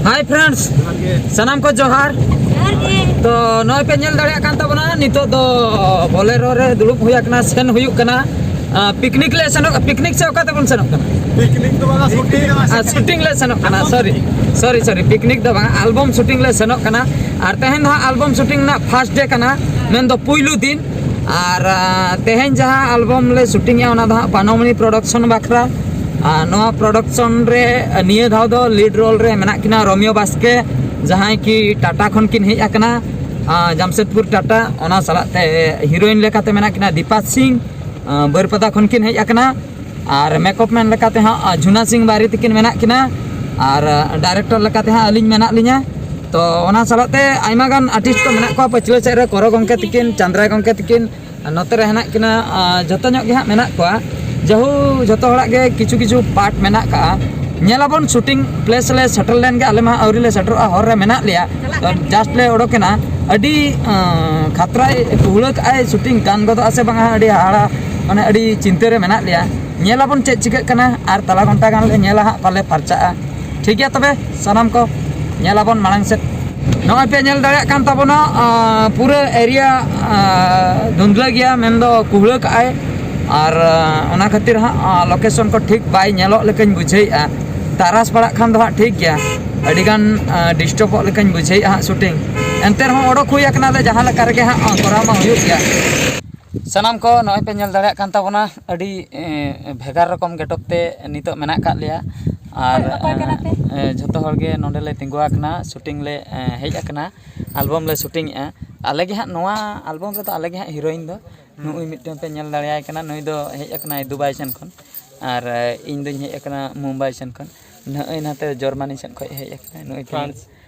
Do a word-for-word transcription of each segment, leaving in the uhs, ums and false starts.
Hi friends, ᱥᱟᱱᱟᱢ ᱠᱚ ᱡᱚᱦᱟᱨ᱾ ᱛᱚ ᱱᱚᱜᱼᱚᱭ ᱯᱮ ᱧᱮᱞ ᱫᱟᱲᱮᱭᱟᱜ ᱠᱟᱱ ᱛᱟᱵᱚᱱᱟ, ᱱᱤᱛᱚᱜ ᱫᱚ ᱵᱚᱞᱮᱨᱳ ᱨᱮ ᱫᱩᱲᱩᱵ ᱦᱩᱭ ᱟᱠᱟᱱᱟ, ᱥᱮᱱ ᱦᱩᱭᱩᱜ ᱠᱟᱱᱟ᱾ ᱯᱤᱠᱱᱤᱠ ᱞᱮ ᱥᱮᱱᱚᱜ, ᱯᱤᱠᱱᱤᱠ ᱥᱮ ᱚᱠᱟ ᱛᱮᱵᱚᱱ ᱥᱮᱱᱚᱜ ᱠᱟᱱᱟ? ᱯᱤᱠᱱᱤᱠ ᱫᱚ ᱵᱟᱝᱟ, ᱥᱩᱴᱤᱝ᱾ ᱥᱩᱴᱤᱝ ᱞᱮ ᱥᱮᱱᱚᱜ ᱠᱟᱱᱟ᱾ ᱥᱚᱨᱤ, ᱥᱚᱨᱤ, ᱥᱚᱨᱤ, ᱯᱤᱠᱱᱤᱠ ᱫᱚ ᱵᱟᱝᱟ, ᱟᱞᱵᱚᱢ ᱥᱩᱴᱤᱝ ᱞᱮ ᱥᱮᱱᱚᱜ ᱠᱟᱱᱟ᱾ ᱟᱨ ᱛᱮᱦᱮᱧ ᱫᱚ ᱦᱟᱸᱜ ᱟᱞᱵᱚᱢ ᱥᱩᱴᱤᱝ ᱨᱮᱱᱟᱜ ᱯᱷᱟᱥᱴ ᱰᱮ ᱠᱟᱱᱟ, ᱢᱮᱱᱫᱚ ᱯᱩᱭᱞᱩ ᱫᱤᱱ᱾ ᱟᱨ ᱛᱮᱦᱮᱧ ᱡᱟᱦᱟᱸ ᱟᱞᱵᱚᱢ ᱞᱮ ᱥᱩᱴᱤᱝᱮᱜᱼᱟ, ᱚᱱᱟ ᱫᱚ ᱦᱟᱸᱜ ᱯᱟᱱᱚᱢᱚᱱᱤ ᱯᱨᱚᱰᱟᱠᱥᱚᱱ ᱵᱟᱠᱷᱨᱟ᱾ ᱟᱨ ᱱᱚᱣᱟ ᱯᱨᱚᱰᱟᱠᱥᱚᱱ ᱨᱮ ᱱᱤᱭᱟᱹ ᱫᱷᱟᱣ ᱫᱚ ᱞᱤᱰ ᱨᱳᱞ ᱨᱮ ᱢᱮᱱᱟᱜ ᱠᱤᱱᱟ ᱨᱳᱢᱤᱭᱳ ᱵᱟᱥᱠᱮ, ᱡᱟᱦᱟᱸᱭ ᱠᱤ ᱴᱟᱴᱟ ᱠᱷᱚᱱ ᱠᱤᱱ ᱦᱮᱡ ᱟᱠᱟᱱᱟ, ᱡᱟᱢᱥᱮᱫᱽᱯᱩᱨ ᱴᱟᱴᱟ᱾ ᱚᱱᱟ ᱥᱟᱞᱟᱜ ᱛᱮ ᱦᱤᱨᱳᱭᱤᱱ ᱞᱮᱠᱟᱛᱮ ᱢᱮᱱᱟᱜ ᱠᱤᱱᱟ ᱫᱤᱯᱟ ᱥᱤᱝ, ᱵᱟᱹᱨᱯᱟᱫᱟ ᱠᱷᱚᱱ ᱠᱤᱱ ᱦᱮᱡ ᱟᱠᱟᱱᱟ᱾ ᱟᱨ ᱢᱮᱠᱟᱯ ᱢᱮᱱ ᱞᱮᱠᱟᱛᱮ ᱦᱟᱸᱜ ᱡᱷᱩᱱᱟ ᱥᱤᱝ ᱵᱟᱨᱤ ᱛᱤᱠᱤᱱ ᱢᱮᱱᱟᱜ ᱠᱤᱱᱟ᱾ ᱟᱨ ᱰᱟᱭᱨᱮᱠᱴᱚᱨ ᱞᱮᱠᱟᱛᱮ ᱦᱟᱸᱜ ᱟᱹᱞᱤᱧ ᱢᱮᱱᱟᱜ ᱞᱤᱧᱟ᱾ ᱛᱚ ᱚᱱᱟ ᱥᱟᱞᱟᱜ ᱛᱮ ᱟᱭᱢᱟ ᱜᱟᱱ ᱟᱨᱴᱤᱥᱴ ᱠᱚ ᱢᱮᱱᱟᱜ ᱠᱚᱣᱟ ᱯᱟᱹᱪᱷᱞᱟᱹ ᱥᱮᱫ ᱨᱮ, ᱠᱚᱨᱚ ᱜᱚᱢᱠᱮ ᱛᱤᱠᱤᱱ, ᱪᱟᱸᱫᱽᱨᱟ ᱜᱚᱢᱠᱮ ᱛᱤᱠᱤᱱ, ᱟᱨ ᱱᱚᱛᱮ ᱨᱮ ᱦᱮᱱᱟᱜ ᱠᱤᱱᱟ᱾ ᱟᱨ ᱡᱚᱛᱚ ᱧᱚᱜ ᱜᱮ ᱦᱟᱸᱜ ᱢᱮᱱᱟᱜ ᱠᱚᱣᱟ᱾ ᱡᱟᱦᱳ, ᱡᱚᱛᱚ ᱦᱚᱲᱟᱜ ᱜᱮ ᱠᱤᱪᱷᱩ ᱠᱤᱪᱷᱩ ᱯᱟᱨᱴ ᱢᱮᱱᱟᱜ ᱠᱟᱜᱼᱟ᱾ ᱧᱮᱞᱟᱵᱚᱱ ᱥᱩᱴᱤᱝ ᱯᱞᱮᱥ ᱞᱮ ᱥᱮᱴᱮᱨ ᱞᱮᱱ ᱜᱮ, ᱟᱞᱮ ᱢᱟ ᱟᱹᱣᱨᱤ ᱞᱮ ᱥᱮᱴᱮᱨᱚᱜᱼᱟ, ᱦᱚᱨ ᱨᱮ ᱢᱮᱱᱟᱜ ᱞᱮᱭᱟ᱾ ᱛᱚ ᱡᱟᱥᱴ ᱞᱮ ᱚᱰᱚᱠ ᱮᱱᱟ᱾ ᱟᱹᱰᱤ ᱠᱷᱟᱛᱨᱟᱭ ᱠᱩᱦᱲᱟᱹ ᱠᱟᱜᱼᱟᱭ ᱥᱩᱴᱤᱝ, ᱜᱟᱱ ᱜᱚᱫᱚᱜᱼᱟ ᱥᱮ ᱵᱟᱝᱟ, ᱟᱹᱰᱤ ᱦᱟᱦᱟᱲᱟ, ᱢᱟᱱᱮ ᱟᱹᱰᱤ ᱪᱤᱱᱛᱟᱹ ᱨᱮ ᱢᱮᱱᱟᱜ ᱞᱮᱭᱟ᱾ ᱧᱮᱞᱟᱵᱚᱱ ᱪᱮᱫ ᱪᱤᱠᱟᱹᱜ ᱠᱟᱱᱟ, ᱟᱨ ᱛᱟᱞᱟ ᱜᱷᱚᱱᱴᱟ ᱜᱟᱱ ᱞᱮ ᱧᱮᱞᱟ ᱦᱟᱸᱜ, ᱯᱟᱞᱮ ᱯᱷᱟᱨᱪᱟᱜᱼᱟ᱾ ᱴᱷᱤᱠ ᱜᱮᱭᱟ, ᱛᱚᱵᱮ ᱥᱟᱱᱟᱢ ᱠᱚ ᱧᱮᱞᱟᱵᱚᱱ ᱢᱟᱲᱟᱝ ᱥᱮᱫ᱾ ᱱᱚᱜᱼᱚᱭ ᱯᱮ ᱧᱮᱞ ᱫᱟᱲᱮᱭᱟᱜ ᱠᱟᱱ ᱛᱟᱵᱚᱱᱟ, ᱟᱸ, ᱯᱩᱨᱟᱹ ᱮᱨᱤᱭᱟ, ᱟᱸ, ᱫᱷᱩᱸᱫᱽᱞᱟᱹ ᱜᱮᱭᱟ, ᱢᱮᱱᱫᱚ ᱠᱩᱦᱲᱟᱹ ᱠᱟᱜᱼᱟᱭ᱾ ᱟᱨ, ᱟᱸ, ᱚᱱᱟ ᱠᱷᱟᱹᱛᱤᱨ ᱦᱟᱸᱜ, ᱟᱸ, ᱞᱳᱠᱮᱥᱚᱱ ᱠᱚ ᱴᱷᱤᱠ ᱵᱟᱭ ᱧᱮᱞᱚᱜ ᱞᱮᱠᱟᱧ ᱵᱩᱡᱷᱟᱹᱣᱮᱫᱼᱟ᱾ ᱛᱟᱨᱟᱥ ᱯᱟᱲᱟᱜ ᱠᱷᱟᱱ ᱫᱚ ᱦᱟᱸᱜ ᱴᱷᱤᱠ ᱜᱮᱭᱟ, ᱟᱹᱰᱤᱜᱟᱱ, ᱟᱸ, ᱰᱤᱥᱴᱟᱵᱚᱜ ᱞᱮᱠᱟᱧ ᱵᱩᱡᱷᱟᱹᱣᱮᱫᱼᱟ ᱦᱟᱸᱜ ᱥᱩᱴᱤᱝ᱾ ᱮᱱᱛᱮ ᱨᱮᱦᱚᱸ ᱚᱰᱚᱠ ᱦᱩᱭ ᱟᱠᱟᱱᱟ, ᱟᱫᱚ ᱡᱟᱦᱟᱸ ᱞᱮᱠᱟ ᱨᱮᱜᱮ ᱦᱟᱸᱜ, ᱟᱸ, ᱠᱚᱨᱟᱣ ᱢᱟ ᱦᱩᱭᱩᱜ ᱜᱮᱭᱟ᱾ ᱥᱟᱱᱟᱢ ᱠᱚ ᱱᱚᱜᱼᱚᱭ ᱯᱮ ᱧᱮᱞ ᱫᱟᱲᱮᱭᱟᱜ ᱠᱟᱱ ᱛᱟᱵᱚᱱᱟ, ᱟᱹᱰᱤ, ᱮᱸ, ᱵᱷᱮᱜᱟᱨ ᱨᱚᱠᱚᱢ ᱜᱮᱴᱚᱯ ᱛᱮ ᱱᱤᱛᱚᱜ ᱢᱮᱱᱟᱜ ᱟᱠᱟᱫ ᱞᱮᱭᱟ᱾ ᱟᱨ, ᱚᱠᱚᱭ, ᱚᱠᱚᱭ ᱠᱟᱱᱟ ᱯᱮ? ᱮᱸ, ᱡᱷᱚᱛᱚ ᱦᱚᱲ ᱜᱮ ᱱᱚᱰᱮ ᱞᱮ ᱛᱤᱸᱜᱩ ᱟᱠᱟᱱᱟ, ᱥᱩᱴᱤᱝ ᱞᱮ, ᱮᱸ, ᱦᱮᱡ ᱟᱠᱟᱱᱟ, ᱟᱞᱵᱚᱢ ᱞᱮ ᱥᱩᱴᱤᱝ ᱮᱜᱼᱟ᱾ ᱟᱞᱮ ᱜᱮ ᱦᱟᱸᱜ ᱱᱚᱣᱟ ᱟᱞᱵᱚᱢ ᱨᱮᱫᱚ ᱟᱞᱮ ᱜᱮ ᱦᱟᱸᱜ ᱦᱤᱨᱳᱭᱤᱱ ᱫᱚ᱾ ᱦᱩᱸ᱾ ᱱᱩᱜᱼᱩᱭ ᱢᱤᱫᱴᱮᱱ ᱯᱮ ᱧᱮᱞ ᱫᱟᱲᱮᱭᱟᱭ ᱠᱟᱱᱟ, ᱱᱩᱭ ᱫᱚ ᱦᱮᱡ ᱟᱠᱟᱱᱟᱭ ᱫᱩᱵᱟᱭ ᱥᱮᱱ ᱠᱷᱚᱱ, ᱟᱨ, ᱮᱸ, ᱤᱧ ᱫᱚᱧ ᱦᱮᱡ ᱟᱠᱟᱱᱟ ᱢᱩᱢᱵᱟᱭ ᱥᱮᱱ ᱠᱷᱚᱱ᱾ ᱱᱚᱜᱼᱚᱭ ᱱᱟᱛᱮ ᱡᱚᱨᱢᱟᱱᱤ ᱥᱮᱱ ᱠᱷᱚᱱ ᱦᱮᱡ ᱟᱠᱟᱱᱟᱭ ᱱᱩᱜᱼᱩᱭ ᱛᱤᱱᱤᱡ᱾ ᱯᱷᱨᱟᱱᱥ᱾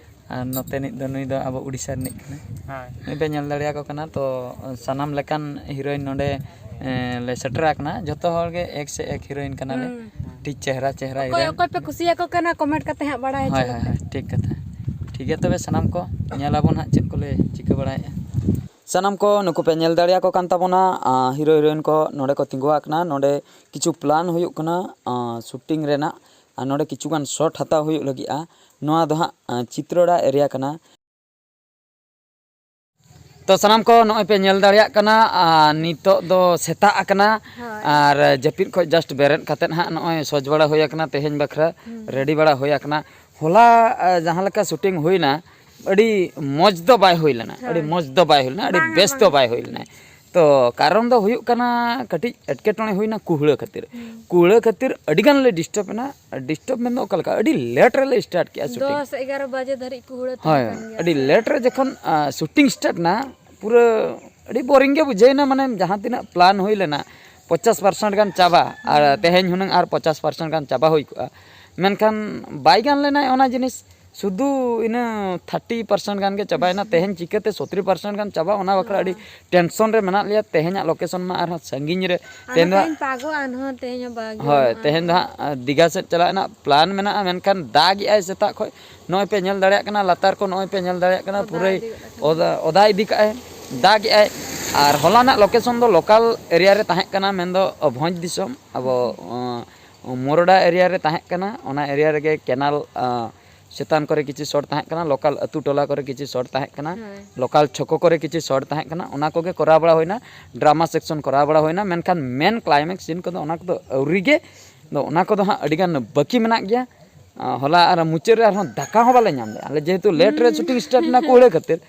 ᱟᱨ ᱱᱚᱛᱮ ᱱᱤᱡ ᱫᱚ, ᱱᱩᱭ ᱫᱚ ᱟᱵᱚ ᱩᱲᱤᱥᱥᱟ ᱨᱤᱱᱤᱡ ᱠᱟᱱᱟᱭ᱾ ᱦᱳᱭ᱾ ᱱᱩᱭ ᱯᱮ ᱧᱮᱞ ᱫᱟᱲᱮᱭᱟᱠᱚ ᱠᱟᱱᱟ᱾ ᱛᱚ ᱥᱟᱱᱟᱢ ᱞᱮᱠᱟᱱ ᱦᱤᱨᱳᱭᱤᱱ ᱱᱚᱰᱮ, ᱮᱸ, ᱞᱮ ᱥᱮᱴᱮᱨ ᱟᱠᱟᱱᱟ᱾ ᱡᱷᱚᱛᱚ ᱦᱚᱲ ᱜᱮ ᱮᱠ ᱥᱮ ᱮᱠ ᱦᱤᱨᱳᱭᱤᱱ ᱠᱟᱱᱟᱞᱮ᱾ ᱦᱩᱸ᱾ ᱴᱷᱤᱠ ᱪᱮᱦᱨᱟ, ᱪᱮᱦᱨᱟ ᱚᱠᱚᱭ ᱦᱤᱨᱳᱭᱤᱱ᱾ ᱚᱠᱚᱭ ᱯᱮ ᱠᱩᱥᱤᱭᱟᱠᱚ ᱠᱟᱱᱟ, ᱠᱚᱢᱮᱱᱴ ᱠᱟᱛᱮ ᱦᱟᱸᱜ ᱵᱟᱲᱟᱭ ᱦᱳᱭ, ᱦᱚᱪᱚ ᱦᱳᱭ, ᱞᱮᱯᱮ᱾ ᱦᱳᱭ, ᱴᱷᱤᱠ ᱠᱟᱛᱷᱟ᱾ ᱴᱷᱤᱠ ᱜᱮᱭᱟ, ᱛᱚᱵᱮ ᱥᱟᱱᱟᱢ ᱠᱚ ᱧᱮᱞ ᱟᱵᱚᱱ ᱦᱟᱸᱜ ᱪᱮᱫ ᱠᱚᱞᱮ ᱪᱤᱠᱟᱹ ᱵᱟᱲᱟᱭᱮᱫᱼᱟ᱾ ᱥᱟᱱᱟᱢ ᱠᱚ ᱱᱩᱠᱩ ᱯᱮ ᱧᱮᱞ ᱫᱟᱲᱮᱭᱟᱠᱚ ᱠᱟᱱ ᱛᱟᱵᱚᱱᱟ, ᱟᱸ, ᱦᱤᱨᱳ ᱦᱤᱨᱳᱭᱤᱱ ᱠᱚ ᱱᱚᱰᱮ ᱠᱚ ᱛᱤᱸᱜᱩ ᱟᱠᱟᱱᱟ᱾ ᱱᱚᱰᱮ ᱠᱤᱪᱷᱩ ᱯᱞᱟᱱ ᱦᱩᱭᱩᱜ ᱠᱟᱱᱟ, ᱟᱸ, ᱥᱩᱴᱤᱝ ᱨᱮᱱᱟᱜ᱾ ᱟᱨ ᱱᱚᱰᱮ ᱠᱤᱪᱷᱩᱜᱟᱱ ᱥᱚᱴ ᱦᱟᱛᱟᱣ ᱦᱩᱭᱩᱜ ᱞᱟᱹᱜᱤᱫᱼᱟ᱾ ᱱᱚᱣᱟ ᱫᱚ ᱦᱟᱸᱜ ᱪᱤᱛᱨᱚᱲᱟ ᱮᱨᱤᱭᱟ ᱠᱟᱱᱟ᱾ ᱛᱚ ᱥᱟᱱᱟᱢ ᱠᱚ ᱱᱚᱜᱼᱚᱭ ᱯᱮ ᱧᱮᱞ ᱫᱟᱲᱮᱭᱟᱜ ᱠᱟᱱᱟ, ᱟᱨ ᱱᱤᱛᱚᱜ ᱫᱚ ᱥᱮᱛᱟᱜ ᱟᱠᱟᱱᱟ᱾ ᱦᱳᱭ᱾ ᱟᱨ ᱡᱟᱹᱯᱤᱫ ᱠᱷᱚᱱ ᱡᱟᱥᱴ ᱵᱮᱨᱮᱫ ᱠᱟᱛᱮᱫ ᱦᱟᱸᱜ ᱱᱚᱜᱼᱚᱭ ᱥᱚᱡᱽ ᱵᱟᱲᱟ ᱦᱩᱭ ᱟᱠᱟᱱᱟ, ᱛᱮᱦᱮᱧ ᱵᱟᱠᱷᱨᱟ ᱦᱩᱸ᱾ ᱨᱮᱰᱤ ᱵᱟᱲᱟ ᱦᱩᱭ ᱟᱠᱟᱱᱟ᱾ ᱦᱚᱞᱟ ᱟᱨ, ᱡᱟᱦᱟᱸ ᱞᱮᱠᱟ ᱥᱩᱴᱤᱝ ᱦᱩᱭᱱᱟ, ᱟᱹᱰᱤ ᱢᱚᱡᱽ ᱫᱚ ᱵᱟᱭ ᱦᱩᱭ ᱞᱮᱱᱟ᱾ ᱦᱳᱭ᱾ ᱟᱹᱰᱤ ᱢᱚᱡᱽ ᱫᱚ ᱵᱟᱭ ᱦᱩᱭ ᱞᱮᱱᱟ, ᱟᱹᱰᱤ ᱵᱟᱝᱟ, ᱵᱮᱥ ᱫᱚ ᱵᱟᱝᱟ᱾ ᱵᱟᱭ ᱦᱩᱭ ᱞᱮᱱᱟ᱾ ᱛᱚ ᱠᱟᱨᱚᱱ ᱫᱚ ᱦᱩᱭᱩᱜ ᱠᱟᱱᱟ, ᱠᱟᱹᱴᱤᱡ ᱮᱴᱠᱮᱴᱚᱬᱮ ᱦᱩᱭᱱᱟ ᱠᱩᱦᱲᱟᱹ ᱠᱷᱟᱹᱛᱤᱨ᱾ ᱦᱩᱸ᱾ ᱠᱩᱦᱲᱟᱹ ᱠᱷᱟᱹᱛᱤᱨ ᱟᱹᱰᱤ ᱜᱟᱱ ᱞᱮ ᱰᱤᱥᱴᱟᱵᱽ ᱮᱱᱟ᱾ ᱰᱤᱥᱴᱟᱵᱽ ᱢᱮᱱᱫᱚ ᱚᱠᱟ ᱞᱮᱠᱟ, ᱟᱹᱰᱤ ᱞᱮᱴ ᱨᱮᱞᱮ ᱥᱴᱟᱨᱴ ᱠᱮᱜᱼᱟ ᱥᱩᱴᱤᱝ᱾ ᱫᱚᱥ ᱮᱜᱟᱨᱚ ᱵᱟᱡᱮ ᱫᱷᱟᱹᱨᱤᱡ ᱠᱩᱦᱲᱟᱹ ᱛᱟᱦᱮᱸ ᱦᱳᱭ, ᱠᱟᱱ ᱜᱮᱭᱟ᱾ ᱟᱹᱰᱤ ᱞᱮᱴ ᱨᱮ ᱡᱚᱠᱷᱚᱱ, ᱟ, ᱥᱩᱴᱤᱝ ᱥᱴᱟᱨᱴ ᱮᱱᱟ, ᱯᱩᱨᱟᱹ ᱟᱹᱰᱤ ᱵᱳᱨᱤᱝ ᱜᱮ ᱵᱩᱡᱷᱟᱹᱣ ᱮᱱᱟ᱾ ᱢᱟᱱᱮ ᱡᱟᱦᱟᱸ ᱛᱤᱱᱟᱹᱜ ᱯᱞᱟᱱ ᱦᱩᱭ ᱞᱮᱱᱟ, ᱯᱚᱪᱟᱥ ᱯᱟᱨᱥᱮᱱᱴ ᱜᱟᱱ ᱪᱟᱵᱟ, ᱟᱨ ᱦᱩᱸ᱾ ᱛᱮᱦᱮᱧ ᱦᱩᱱᱟᱹᱝ ᱟᱨ ᱯᱚᱪᱟᱥ ᱯᱟᱨᱥᱮᱱᱴ ᱜᱟᱱ ᱪᱟᱵᱟ ᱦᱩᱭ ᱠᱚᱜᱼᱟ, ᱢᱮᱱᱠᱷᱟᱱ ᱵᱟᱭ ᱜᱟᱱ ᱞᱮᱱᱟ ᱚᱱᱟ ᱡᱤᱱᱤᱥ᱾ ᱥᱩᱫᱷᱩ ᱤᱱᱟᱹ ᱛᱷᱟᱨᱴᱤ ᱯᱟᱨᱥᱮᱱᱴ ᱜᱟᱱ ᱜᱮ ᱪᱟᱵᱟᱭᱮᱱᱟ᱾ ᱛᱮᱦᱮᱧ ᱪᱤᱠᱟᱹᱛᱮ ᱥᱚᱛᱨᱤ ᱯᱟᱨᱥᱮᱱᱴ ᱜᱟᱱ ᱪᱟᱵᱟᱜᱼᱟ, ᱚᱱᱟ ᱵᱟᱠᱷᱨᱟ ᱟᱹᱰᱤ ᱦᱳᱭ᱾ ᱴᱮᱱᱥᱚᱱ ᱨᱮ ᱢᱮᱱᱟᱜ ᱞᱮᱭᱟ᱾ ᱛᱮᱦᱮᱧᱟᱜ ᱞᱳᱠᱮᱥᱚᱱ ᱢᱟ ᱟᱨᱦᱚᱸ ᱥᱟᱺᱜᱤᱧ ᱨᱮ᱾ ᱟᱫᱚ ᱛᱮᱦᱮᱧ ᱫᱚ ᱦᱟᱸᱜ ᱛᱮᱦᱮᱧ ᱯᱟᱜᱚᱜᱼᱟ ᱱᱟᱦᱟᱜ, ᱛᱮᱦᱮᱧ ᱦᱚᱸ ᱵᱟᱝ ᱦᱳᱭ, ᱦᱟᱸᱜ᱾ ᱛᱮᱦᱮᱧ ᱫᱚ ᱦᱟᱸᱜ, ᱟ, ᱫᱤᱜᱷᱟ ᱥᱮᱫ ᱪᱟᱞᱟᱜ ᱨᱮᱱᱟᱜ ᱯᱞᱟᱱ ᱢᱮᱱᱟᱜᱼᱟ, ᱢᱮᱱᱠᱷᱟᱱ ᱫᱟᱜᱮᱜᱼᱟᱭ ᱥᱮᱛᱟᱜ ᱠᱷᱚᱱ᱾ ᱱᱚᱜᱼᱚᱭ ᱯᱮ ᱧᱮᱞ ᱫᱟᱲᱮᱭᱟᱜ ᱠᱟᱱᱟ, ᱞᱟᱛᱟᱨ ᱠᱚ ᱱᱚᱜᱼᱚᱭ ᱯᱮ ᱧᱮᱞ ᱫᱟᱲᱮᱭᱟᱜ ᱠᱟᱱᱟ, ᱚᱫᱟ ᱯᱩᱨᱟᱹᱭ ᱤᱫᱤ ᱜᱚᱫ ᱟᱠᱟᱱᱟ᱾ ᱚᱫᱟ, ᱚᱫᱟ ᱤᱫᱤ ᱠᱟᱜᱼᱟᱭ, ᱫᱟᱜᱮᱜᱼᱟᱭ᱾ ᱟᱨ ᱦᱚᱞᱟᱱᱟᱜ ᱞᱳᱠᱮᱥᱚᱱ ᱫᱚ ᱞᱳᱠᱟᱞ ᱮᱨᱤᱭᱟ ᱨᱮ ᱛᱟᱦᱮᱸ ᱠᱟᱱᱟ, ᱢᱮᱱᱫᱚ ᱵᱷᱚᱸᱡᱽ ᱫᱤᱥᱚᱢ, ᱟᱵᱚ, ᱦᱩᱸ᱾ ᱚ, ᱢᱳᱨᱚᱰᱟ ᱮᱨᱤᱭᱟ ᱨᱮ ᱛᱟᱦᱮᱸ ᱠᱟᱱᱟ᱾ ᱚᱱᱟ ᱮᱨᱤᱭᱟ ᱨᱮᱜᱮ ᱠᱮᱱᱟᱞ, ᱟ, ᱪᱮᱛᱟᱱ ᱠᱚᱨᱮ ᱠᱤᱪᱷᱩ ᱥᱚᱴ ᱛᱟᱦᱮᱸ ᱠᱟᱱᱟ, ᱞᱳᱠᱟᱞ ᱟᱹᱛᱩ ᱴᱚᱞᱟ ᱠᱚᱨᱮ ᱠᱤᱪᱷᱩ ᱥᱚᱴ ᱛᱟᱦᱮᱸ ᱠᱟᱱᱟ, ᱦᱳᱭ᱾ ᱞᱳᱠᱟᱞ ᱪᱷᱚᱠᱚ ᱠᱚᱨᱮ ᱠᱤᱪᱷᱩ ᱥᱚᱴ ᱛᱟᱦᱮᱸ ᱠᱟᱱᱟ, ᱚᱱᱟ ᱠᱚᱜᱮ ᱠᱚᱨᱟᱣ ᱵᱟᱲᱟ ᱦᱩᱭᱱᱟ, ᱰᱨᱟᱢᱟ ᱥᱮᱠᱥᱚᱱ ᱠᱚᱨᱟᱣ ᱵᱟᱲᱟ ᱦᱩᱭᱱᱟ, ᱢᱮᱱᱠᱷᱟᱱ ᱢᱮᱱ ᱠᱞᱟᱭᱢᱮᱠᱥ ᱥᱤᱱ ᱠᱚᱫᱚ ᱚᱱᱟ ᱠᱚᱫᱚ ᱟᱹᱣᱨᱤ ᱜᱮ᱾ ᱟᱫᱚ ᱚᱱᱟ ᱠᱚᱫᱚ ᱦᱟᱸᱜ ᱟᱹᱰᱤᱜᱟᱱ ᱵᱟᱹᱠᱤ ᱢᱮᱱᱟᱜ ᱜᱮᱭᱟ᱾ ᱟ, ᱦᱚᱞᱟ ᱟᱨ ᱢᱩᱪᱟᱹᱫ ᱨᱮ ᱟᱨᱦᱚᱸ ᱫᱟᱠᱟ ᱦᱚᱸ ᱵᱟᱞᱮ ᱧᱟᱢ ᱞᱮᱜᱼᱟ᱾ ᱟᱞᱮ ᱡᱮᱦᱮᱛᱩ ᱞᱮᱴ ᱨᱮ ᱦᱩᱸ᱾ ᱥᱩᱴᱤᱝ ᱥᱴᱟᱨᱴ ᱮᱱᱟ ᱠᱩᱦᱲᱟᱹ ᱠᱷᱟᱹᱛᱤᱨ,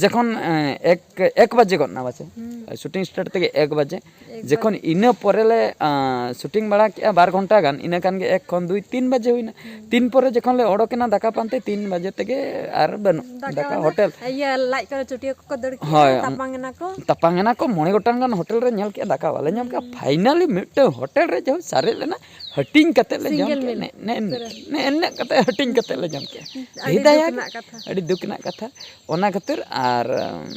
ᱡᱚᱠᱷᱚᱱ, ᱮ, ᱮᱠ, ᱮᱠ ᱵᱟᱡᱮ ᱜᱚᱫ ᱮᱱᱟ ᱯᱟᱪᱮ, ᱦᱩᱸ᱾ ᱥᱩᱴᱤᱝ ᱥᱴᱟᱨᱴ ᱛᱮᱜᱮ ᱮᱠ ᱵᱟᱡᱮ, ᱮᱠ ᱡᱚᱠᱷᱚᱱ ᱵᱟᱡᱮ᱾ ᱤᱱᱟᱹ ᱯᱚᱨᱮ ᱞᱮ, ᱟ, ᱥᱩᱴᱤᱝ ᱵᱟᱲᱟ ᱠᱮᱜᱼᱟ ᱵᱟᱨ ᱜᱷᱚᱱᱴᱟ ᱜᱟᱱ, ᱤᱱᱟᱹ ᱠᱷᱟᱱ ᱜᱮ ᱮᱠ ᱠᱷᱚᱱ ᱫᱩᱭ, ᱛᱤᱱ ᱵᱟᱡᱮ ᱦᱩᱭᱱᱟ᱾ ᱦᱩᱸ᱾ ᱛᱤᱱ ᱯᱚᱨᱮ ᱡᱚᱠᱷᱚᱱ ᱞᱮ ᱚᱰᱚᱠᱮᱱᱟ ᱫᱟᱠᱟ ᱯᱟᱱᱛᱮ, ᱛᱤᱱ ᱵᱟᱡᱮ ᱛᱮᱜᱮ ᱟᱨ ᱵᱟᱹᱱᱩᱜ᱾ ᱫᱟᱠᱟ ᱫᱟᱠᱟ ᱵᱟᱝ, ᱦᱳᱴᱮᱞ᱾ ᱤᱭᱟᱹ, ᱞᱟᱡ ᱠᱚᱨᱮ ᱪᱩᱴᱭᱟᱹ ᱠᱚᱠᱚ ᱫᱟᱹᱲ ᱠᱮᱜᱼᱟ, ᱦᱳᱭ, ᱛᱟᱯᱟᱝ ᱮᱱᱟ ᱠᱚ᱾ ᱛᱟᱯᱟᱝ ᱮᱱᱟ ᱠᱚ, ᱢᱚᱬᱮ ᱜᱚᱴᱟᱝ ᱜᱟᱱ ᱦᱳᱴᱮᱞ ᱨᱮ ᱧᱮᱞ ᱠᱮᱜᱼᱟ, ᱫᱟᱠᱟ ᱵᱟᱞᱮ ᱧᱟᱢ ᱠᱮᱜᱼᱟ᱾ ᱦᱩᱸ᱾ ᱯᱷᱟᱭᱱᱟᱞᱤ ᱢᱤᱫᱴᱟᱝ ᱦᱳᱴᱮᱞ ᱨᱮ ᱡᱚᱠᱷᱚᱱ ᱥᱟᱨᱮᱡ ᱞᱮᱱᱟ, ᱦᱟᱹᱴᱤᱧ ᱠᱟᱛᱮ ᱞᱮ ᱡᱚᱢ ᱥᱤᱝᱜᱮᱞ ᱠᱮᱜᱼᱟ᱾ ᱢᱤᱞ ᱱᱮ-, ᱱᱮ-, ᱩᱛᱟᱹᱨ᱾ ᱱᱮ-, ᱮᱱᱮᱡ ᱠᱟᱛᱮ, ᱦᱟᱹᱴᱤᱧ ᱠᱟᱛᱮ ᱞᱮ ᱡᱚᱢ ᱠᱮᱜᱼᱟ᱾ ᱟᱹᱰᱤ ᱟᱹᱰᱤ ᱫᱩᱠ ᱫᱟᱭᱟ ᱜᱮ, ᱨᱮᱱᱟᱜ ᱠᱟᱛᱷᱟ᱾ ᱟᱹᱰᱤ ᱫᱩᱠ ᱨᱮᱱᱟᱜ ᱠᱟᱛᱷᱟ᱾ ᱚᱱᱟ ᱠᱷᱟᱹᱛᱤᱨ ᱟᱨ, ᱩᱢ,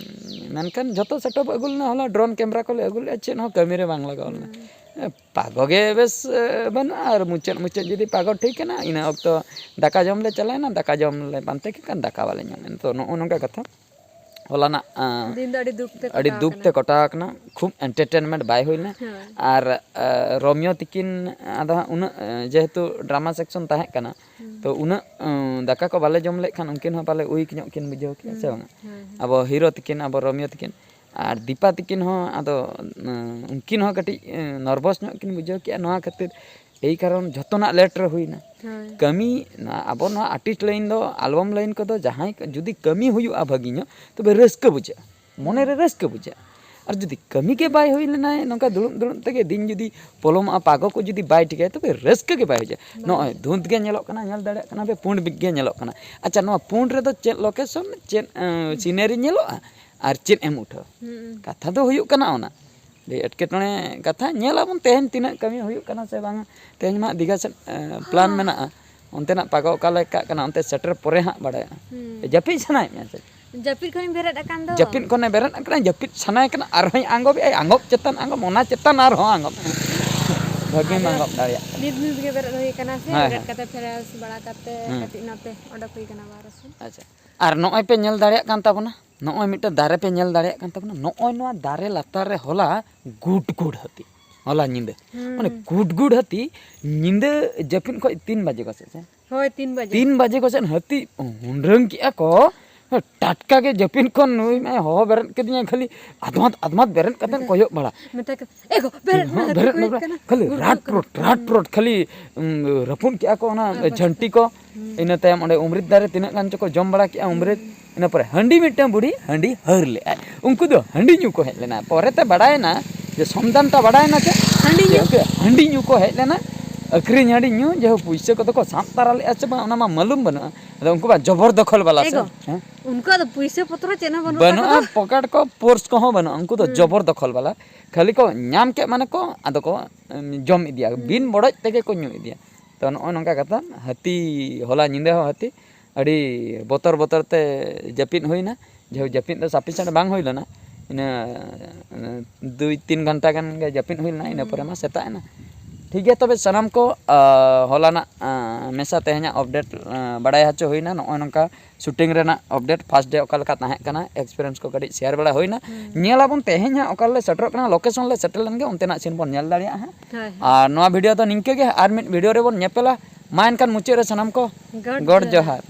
ᱢᱮᱱᱠᱷᱟᱱ ᱡᱷᱚᱛᱚ ᱥᱮᱴᱟᱯ ᱟᱹᱜᱩ ᱞᱮᱱᱟ, ᱦᱚᱞᱟ ᱰᱨᱳᱱ ᱠᱮᱢᱨᱟ ᱠᱚᱞᱮ ᱟᱹᱜᱩ ᱞᱮᱜᱼᱟ, ᱪᱮᱫ ᱦᱚᱸ ᱠᱟᱹᱢᱤ ᱨᱮ ᱵᱟᱝ ᱞᱟᱜᱟᱣ ᱞᱮᱱᱟ᱾ ᱦᱩᱸ᱾ ᱮ, ᱯᱟᱜᱚ ᱜᱮ ᱵᱮᱥ, ᱮ, ᱵᱟᱹᱱᱩᱜᱼᱟ᱾ ᱟᱨ ᱢᱩᱪᱟᱹᱫ, ᱢᱩᱪᱟᱹᱫ ᱡᱩᱫᱤ ᱯᱟᱜᱚ ᱴᱷᱤᱠ ᱮᱱᱟ, ᱤᱱᱟᱹ ᱚᱠᱛᱚ ᱫᱟᱠᱟ ᱡᱚᱢ ᱞᱮ ᱪᱟᱞᱟᱣᱮᱱᱟ, ᱫᱟᱠᱟ ᱡᱚᱢ ᱞᱮ ᱯᱟᱱᱛᱮ ᱠᱮᱫ ᱠᱷᱟᱱ ᱫᱟᱠᱟ ᱵᱟᱞᱮ ᱧᱟᱢ ᱞᱮᱱᱟ᱾ ᱛᱚ, ᱱᱚᱜᱼᱚ ᱱᱚᱝᱠᱟ ᱠᱟᱛᱷᱟ᱾ ᱦᱚᱞᱟᱱᱟᱜ ᱟᱸ, ᱫᱤᱱ ᱫᱚ ᱟᱹᱰᱤ ᱫᱩᱠ ᱛᱮ ᱟᱹᱰᱤ ᱠᱟᱴᱟᱣ ᱫᱩᱠ ᱟᱠᱟᱱᱟ᱾ ᱛᱮ ᱠᱚᱴᱟᱣ ᱟᱠᱟᱱᱟ᱾ ᱠᱷᱩᱵ ᱮᱱᱴᱟᱨᱴᱮᱱᱢᱮᱱᱴ ᱵᱟᱭ ᱦᱩᱭ ᱞᱮᱱᱟ᱾ ᱦᱳᱭ᱾ ᱟᱨ ᱟᱸ, ᱨᱳᱢᱤᱭᱳ ᱛᱤᱠᱤᱱ ᱟᱫᱚ ᱦᱟᱸᱜ ᱩᱱᱟᱹᱜ ᱟᱸ, ᱡᱮᱦᱮᱛᱩ ᱰᱨᱟᱢᱟ ᱥᱮᱠᱥᱚᱱ ᱛᱟᱦᱮᱸ ᱠᱟᱱᱟ, ᱛᱚ ᱩᱱᱟᱹᱜ ᱟᱸ, ᱫᱟᱠᱟ ᱠᱚ ᱵᱟᱞᱮ ᱡᱚᱢ ᱞᱮᱫ ᱠᱷᱟᱱ ᱩᱱᱠᱤᱱ ᱦᱚᱸ ᱯᱟᱞᱮ ᱩᱭᱤᱠ ᱧᱚᱜ ᱠᱤᱱ ᱵᱩᱡᱷᱟᱹᱣ ᱠᱮᱫᱼᱟ ᱥᱮ ᱵᱟᱝᱟ? ᱦᱳᱭ, ᱦᱳᱭ᱾ ᱟᱵᱚ ᱦᱤᱨᱳ ᱛᱤᱠᱤᱱ, ᱟᱵᱚ ᱨᱳᱢᱤᱭᱳ ᱛᱤᱠᱤᱱ ᱟᱨ ᱫᱤᱯᱟ ᱛᱤᱠᱤᱱ ᱦᱚᱸ ᱟᱫᱚ ᱟᱸ, ᱩᱱᱠᱤᱱ ᱦᱚᱸ ᱠᱟᱹᱴᱤᱡ ᱟᱸ, ᱱᱟᱨᱵᱷᱟᱥ ᱧᱚᱜ ᱠᱤᱱ ᱵᱩᱡᱷᱟᱹᱣ ᱠᱮᱫᱼᱟ ᱱᱚᱣᱟ ᱠᱷᱟᱹᱛᱤᱨ᱾ ᱮᱭ ᱠᱟᱨᱚᱱ ᱡᱷᱚᱛᱚᱱᱟᱜ ᱞᱮᱴ ᱨᱮ ᱦᱩᱭᱱᱟ᱾ ᱦᱳᱭ᱾ ᱠᱟᱹᱢᱤ ᱱᱚᱣᱟ ᱟᱵᱚ ᱱᱚᱣᱟ ᱟᱨᱴᱤᱥᱴ ᱞᱟᱭᱤᱱ ᱫᱚ, ᱟᱞᱵᱟᱢ ᱞᱟᱭᱤᱱ ᱠᱚᱫᱚ ᱡᱟᱦᱟᱸᱭ ᱡᱩᱫᱤ ᱠᱟᱹᱢᱤ ᱦᱩᱭᱩᱜᱼᱟ ᱵᱷᱟᱹᱜᱤ ᱧᱚᱜ, ᱛᱚᱵᱮ ᱨᱟᱹᱥᱠᱟᱹ ᱵᱩᱡᱷᱟᱹᱜᱼᱟ, ᱢᱚᱱᱮᱨᱮ ᱨᱟᱹᱥᱠᱟᱹ ᱵᱩᱡᱷᱟᱹᱜᱼᱟ᱾ ᱟᱨ ᱡᱩᱫᱤ ᱠᱟᱹᱢᱤ ᱜᱮ ᱵᱟᱭ ᱦᱩᱭ ᱞᱮᱱᱟ, ᱱᱚᱝᱠᱟ ᱫᱩᱲᱩᱵ ᱫᱩᱲᱩᱵ ᱛᱮᱜᱮ ᱫᱤᱱ ᱡᱩᱫᱤ ᱯᱚᱞᱚᱢᱚᱜᱼᱟ, ᱯᱟᱜᱚ ᱠᱚ ᱡᱩᱫᱤ ᱵᱟᱭ ᱴᱷᱤᱠᱟᱭ, ᱛᱚᱵᱮ ᱨᱟᱹᱥᱠᱟᱹ ᱜᱮ ᱵᱟᱭ ᱵᱩᱡᱷᱟᱹᱜᱼᱟ᱾ ᱱᱚᱜᱼᱚᱭ ᱫᱷᱩᱸᱛ ᱜᱮ ᱧᱮᱞᱚᱜ ᱠᱟᱱᱟ, ᱧᱮᱞ ᱫᱟᱲᱮᱭᱟᱜ ᱠᱟᱱᱟ ᱯᱮ, ᱯᱩᱸᱰ ᱜᱮ ᱧᱮᱞᱚᱜ ᱠᱟᱱᱟ᱾ ᱟᱪᱪᱷᱟ, ᱱᱚᱣᱟ ᱯᱩᱸᱰ ᱨᱮᱫᱚ ᱪᱮᱫ ᱞᱳᱠᱮᱥᱚᱱ, ᱪᱮᱫ ᱥᱤᱱᱟᱨᱤ ᱧᱮᱞᱚᱜᱼᱟ ᱟᱨ ᱪᱮᱫ ᱮᱢ ᱩᱴᱷᱟᱹᱣᱟ? ᱦᱩᱸ᱾ ᱠᱟᱛᱷᱟ ᱫᱚ ᱦᱩᱭᱩᱜ ᱠᱟᱱᱟ ᱚᱱᱟ᱾ ᱟᱹᱰᱤ ᱮᱴᱠᱮᱴᱚᱬᱮ ᱠᱟᱛᱷᱟ᱾ ᱧᱮᱞ ᱟᱵᱚᱱ ᱛᱮᱦᱮᱧ ᱛᱤᱱᱟᱹᱜ ᱠᱟᱹᱢᱤ ᱦᱩᱭᱩᱜ ᱠᱟᱱᱟ ᱥᱮ ᱵᱟᱝᱟ᱾ ᱛᱮᱦᱮᱧ ᱢᱟ ᱫᱤᱜᱷᱟ ᱥᱮᱫ ᱮ, ᱯᱞᱟᱱ ᱢᱮᱱᱟᱜᱼᱟ, ᱚᱱᱛᱮᱱᱟᱜ ᱯᱟᱜᱚ ᱚᱠᱟ ᱞᱮᱠᱟᱜ ᱠᱟᱱᱟ, ᱚᱱᱛᱮ ᱥᱮᱴᱮᱨ ᱯᱚᱨᱮ ᱦᱟᱸᱜ ᱵᱟᱲᱟᱭᱚᱜᱼᱟ᱾ ᱦᱩᱸ᱾ ᱡᱟᱹᱯᱤᱫ ᱥᱟᱱᱟᱭᱮᱫ ᱢᱮᱭᱟ ᱥᱮ? ᱡᱟᱹᱯᱤᱫ ᱠᱷᱚᱱᱤᱧ ᱵᱮᱨᱮᱫ ᱟᱠᱟᱱ ᱫᱚ᱾ ᱡᱟᱹᱯᱤᱫ ᱠᱷᱚᱱᱮ ᱵᱮᱨᱮᱫ ᱟᱠᱟᱱᱟ, ᱡᱟᱹᱯᱤᱫ ᱥᱟᱱᱟᱭᱮ ᱠᱟᱱᱟ, ᱟᱨᱦᱚᱸᱭ ᱟᱸᱜᱚᱵᱮᱜᱼᱟᱭ, ᱟᱸᱜᱚᱵ ᱪᱮᱛᱟᱱ ᱟᱸᱜᱚᱵ, ᱚᱱᱟ ᱪᱮᱛᱟᱱ ᱟᱨᱦᱚᱸ ᱟᱸᱜᱚᱵ᱾ ᱵᱷᱟᱹᱜᱤᱢ ᱟᱫᱚ ᱟᱸᱜᱚᱵ ᱫᱟᱲᱮᱭᱟᱜ ᱠᱟᱱᱟ᱾ ᱱᱤᱛ ᱱᱤᱛ ᱜᱮ ᱵᱮᱨᱮᱫ ᱦᱩᱭ ᱟᱠᱟᱱᱟ ᱥᱮ, ᱦᱮᱸ, ᱵᱮᱨᱮᱫ ᱦᱮᱸ᱾ ᱠᱟᱛᱮ ᱯᱷᱨᱮᱥ ᱵᱟᱲᱟ ᱠᱟᱛᱮ ᱦᱮᱸ᱾ ᱠᱟᱹᱴᱤᱡ ᱱᱚᱛᱮ ᱚᱰᱚᱠ ᱦᱩᱭ ᱟᱠᱟᱱᱟ ᱵᱟᱦᱨᱮ ᱥᱮᱫ᱾ ᱟᱪᱪᱷᱟ, ᱟᱨ ᱱᱚᱜᱼᱚᱭ ᱯᱮ ᱧᱮᱞ ᱫᱟᱲᱮᱭᱟᱜ ᱠᱟᱱ ᱛᱟᱵᱚᱱᱟ, ᱱᱚᱜᱼᱚᱭ ᱢᱤᱫᱴᱮᱱ ᱫᱟᱨᱮ ᱯᱮ ᱧᱮᱞ ᱫᱟᱲᱮᱭᱟᱜ ᱠᱟᱱ ᱛᱟᱵᱚᱱᱟ, ᱱᱚᱜᱼᱚᱭ ᱱᱚᱣᱟ ᱫᱟᱨᱮ ᱞᱟᱛᱟᱨ ᱨᱮ ᱦᱚᱞᱟ ᱜᱩᱰ ᱜᱩᱰ ᱦᱟᱹᱛᱤ, ᱦᱚᱞᱟ ᱧᱤᱫᱟᱹ᱾ ᱦᱩᱸ᱾ ᱢᱟᱱᱮ ᱜᱩᱰ ᱜᱩᱰ ᱦᱟᱹᱛᱤ ᱧᱤᱫᱟᱹ ᱡᱟᱹᱯᱤᱫ ᱠᱷᱚᱡ ᱛᱤᱱ ᱵᱟᱡᱮ ᱠᱚ ᱥᱮᱫ ᱥᱮ? ᱦᱳᱭ, ᱛᱤᱱ ᱵᱟᱡᱮ᱾ ᱛᱤᱱ ᱵᱟᱡᱮ ᱠᱚ ᱥᱮᱫ ᱦᱟᱹᱛᱤ ᱦᱩᱱᱰᱨᱟᱹᱝ ᱠᱮᱜᱼᱟ ᱠᱚ, ᱴᱟᱴᱠᱟ ᱜᱮ ᱡᱟᱹᱯᱤᱫ ᱠᱷᱚᱱ ᱱᱩᱭ ᱢᱟᱭ ᱦᱚᱦᱚ ᱵᱮᱨᱮᱫ ᱠᱤᱫᱤᱧᱟ, ᱠᱷᱟᱹᱞᱤ ᱟᱫᱢᱟᱫ ᱟᱫᱢᱟᱫ ᱵᱮᱨᱮᱫ ᱠᱟᱛᱮ ᱠᱚᱭᱚᱜ ᱵᱟᱲᱟ᱾ ᱢᱮᱛᱟ ᱠᱚ, "ᱮ ᱜᱚ, ᱵᱮᱨᱮᱫ ᱢᱮ, ᱦᱚᱸ, ᱦᱟᱹᱛᱤ ᱵᱮᱨᱮᱫ ᱠᱚ ᱢᱮ, ᱦᱮᱡ ᱵᱮᱨᱮᱫ᱾ ᱠᱟᱱᱟ, ᱠᱷᱟᱹᱞᱤ ᱜᱩᱰ ᱨᱟᱴ ᱜᱩᱰ ᱨᱚᱴ, ᱠᱟᱱᱟ᱾" ᱨᱟᱴ ᱨᱚᱴ, ᱠᱷᱟᱹᱞᱤ ᱩᱸ, ᱨᱟᱹᱯᱩᱫ ᱠᱮᱜᱼᱟ ᱠᱚ ᱚᱱᱟ ᱟᱵᱟᱨ ᱡᱷᱟᱹᱱᱴᱤ ᱠᱚ᱾ ᱤᱱᱟᱹ ᱛᱟᱭᱚᱢ ᱚᱸᱰᱮ ᱩᱢᱨᱤᱛ ᱫᱟᱨᱮ ᱛᱤᱱᱟᱹᱜ ᱜᱟᱱ ᱪᱚᱠᱚ ᱡᱚᱢ ᱵᱟᱲᱟ ᱠᱮᱜᱼᱟ ᱩᱢᱨᱤᱛ᱾ ᱤᱱᱟᱹ ᱯᱚᱨᱮ ᱦᱟᱺᱰᱤ ᱢᱤᱫᱴᱟᱝ ᱵᱩᱲᱦᱤ ᱦᱟᱺᱰᱤ ᱦᱟᱹᱨ ᱞᱮᱜᱼᱟᱭ᱾ ᱩᱱᱠᱩ ᱫᱚ ᱦᱟᱺᱰᱤ ᱧᱩ ᱠᱚ ᱦᱮᱡ ᱞᱮᱱᱟ᱾ ᱯᱚᱨᱮᱛᱮ ᱵᱟᱲᱟᱭᱮᱱᱟ ᱡᱮ ᱥᱚᱱᱫᱷᱟᱱ ᱴᱟ ᱵᱟᱲᱟᱭᱮᱱᱟ ᱪᱮ? ᱦᱟᱺᱰᱤ ᱡᱮ ᱧᱩ? ᱩᱱᱠᱩ ᱦᱟᱺᱰᱤ ᱧᱩ ᱠᱚ ᱦᱮᱡ ᱞᱮᱱᱟ, ᱟᱹᱠᱷᱨᱤᱧ ᱦᱟᱺᱰᱤ ᱧᱩ, ᱡᱮ ᱯᱩᱭᱥᱟᱹ ᱠᱚᱫᱚ ᱠᱚ ᱥᱟᱵ ᱛᱟᱨᱟ ᱞᱮᱜᱼᱟ ᱪᱮ ᱵᱟᱝ, ᱚᱱᱟ ᱢᱟ ᱢᱟᱞᱩᱢ ᱵᱟᱹᱱᱩᱜᱼᱟ᱾ ᱟᱫᱚ ᱩᱱᱠᱩ ᱢᱟ ᱡᱚᱵᱚᱨ ᱫᱚᱠᱷᱚᱞ ᱵᱟᱞᱟ ᱥᱮ, ᱮᱜᱳ, ᱦᱮᱸ? ᱩᱱᱠᱩᱣᱟᱜ ᱫᱚ ᱯᱩᱭᱥᱟᱹ ᱯᱚᱛᱨᱚ ᱪᱮᱫ ᱦᱚᱸ ᱵᱟᱹᱱᱩᱜ ᱛᱟᱠᱚ ᱵᱟᱹᱱᱩᱜᱼᱟ, ᱫᱚ᱾ ᱯᱚᱠᱮᱴ ᱠᱚ, ᱯᱳᱨᱥ ᱠᱚᱦᱚᱸ ᱵᱟᱹᱱᱩᱜᱼᱟ᱾ ᱩᱱᱠᱩ ᱫᱚ ᱡᱚᱵᱚᱨ ᱫᱚᱠᱷᱚᱞ ᱵᱟᱞᱟ᱾ ᱠᱷᱟᱹᱞᱤ ᱠᱚ ᱧᱟᱢ ᱠᱮᱫ ᱢᱟᱱᱮ ᱠᱚ ᱟᱫᱚ ᱠᱚ ᱩᱢ, ᱡᱚᱢ ᱤᱫᱤᱭᱟ, ᱵᱤᱱ ᱵᱚᱰᱚᱡ ᱛᱮᱜᱮ ᱠᱚ ᱧᱩ ᱤᱫᱤᱭᱟ᱾ ᱛᱚ ᱱᱚᱜᱼᱚᱭ ᱱᱚᱝᱠᱟ ᱠᱟᱛᱷᱟ, ᱦᱟᱹᱛᱤ ᱦᱚᱞᱟ ᱧᱤᱫᱟᱹ ᱦᱚᱸ ᱦᱟᱹᱛᱤ ᱟᱹᱰᱤ ᱵᱚᱛᱚᱨ ᱵᱚᱛᱚᱨ ᱛᱮ ᱡᱟᱹᱯᱤᱫ ᱦᱩᱭᱱᱟ᱾ ᱡᱟᱭᱦᱳᱠ, ᱡᱟᱹᱯᱤᱫ ᱫᱚ ᱥᱟᱯᱷᱤᱥᱮᱱᱴ ᱵᱟᱝ ᱦᱩᱭ ᱞᱮᱱᱟ, ᱤᱱᱟᱹ ᱫᱩᱭ ᱛᱤᱱ ᱜᱷᱚᱱᱴᱟ ᱜᱟᱱ ᱜᱮ ᱡᱟᱹᱯᱤᱫ ᱦᱩᱭ ᱞᱮᱱᱟ, ᱤᱱᱟᱹ ᱯᱚᱨᱮ ᱢᱟ ᱥᱮᱛᱟᱜ ᱮᱱᱟ᱾ ᱴᱷᱤᱠ ᱜᱮᱭᱟ, ᱛᱚᱵᱮ ᱥᱟᱱᱟᱢ ᱠᱚ, ᱟ, ᱦᱚᱞᱟᱱᱟᱜ, ᱟ, ᱢᱮᱥᱟ ᱛᱮᱦᱮᱧᱟᱜ ᱟᱯᱰᱮᱴ, ᱟ, ᱵᱟᱲᱟᱭ ᱦᱚᱪᱚ ᱦᱩᱭᱱᱟ᱾ ᱱᱚᱜᱼᱚᱭ ᱱᱚᱝᱠᱟ ᱥᱩᱴᱤᱝ ᱨᱮᱱᱟᱜ ᱟᱯᱰᱮᱴ, ᱯᱷᱟᱥᱴ ᱰᱮ ᱚᱠᱟ ᱞᱮᱠᱟ ᱛᱟᱦᱮᱸ ᱠᱟᱱᱟ, ᱮᱠᱥᱯᱤᱨᱤᱭᱮᱱᱥ ᱠᱚ ᱠᱟᱹᱴᱤᱡ ᱥᱮᱭᱟᱨ ᱵᱟᱲᱟ ᱦᱩᱭᱱᱟ᱾ ᱧᱮᱞᱟᱵᱚᱱ ᱛᱮᱦᱮᱧ ᱦᱟᱸᱜ ᱚᱠᱟ ᱨᱮᱞᱮ ᱥᱮᱴᱮᱨᱚᱜ ᱠᱟᱱᱟ, ᱞᱳᱠᱮᱥᱚᱱ ᱞᱮ ᱥᱮᱴᱮᱨ ᱞᱮᱱᱜᱮ ᱚᱱᱛᱮᱱᱟᱜ ᱥᱤᱱ ᱵᱚᱱ ᱧᱮᱞ ᱫᱟᱲᱮᱭᱟᱜᱼᱟ ᱦᱟᱸᱜ᱾ ᱦᱳᱭ, ᱦᱳᱭ᱾ ᱟᱨ ᱱᱚᱣᱟ ᱵᱷᱤᱰᱤᱭᱳ ᱫᱚ ᱱᱤᱝᱠᱟᱹ ᱜᱮ, ᱟᱨ ᱢᱤᱫ ᱵᱷᱤᱰᱤᱭᱳ ᱨᱮᱵᱚᱱ ᱧᱮᱯᱮᱞᱟ᱾ ᱢᱟ ᱮᱱᱠᱷᱟᱱ ᱢᱩᱪᱟᱹᱫ ᱨᱮ ᱥᱟᱱᱟᱢ ᱠᱚ ᱜᱚᱰ ᱜᱚᱰ ᱡᱚᱦᱟᱨ᱾ ᱡᱚᱦᱟᱨ᱾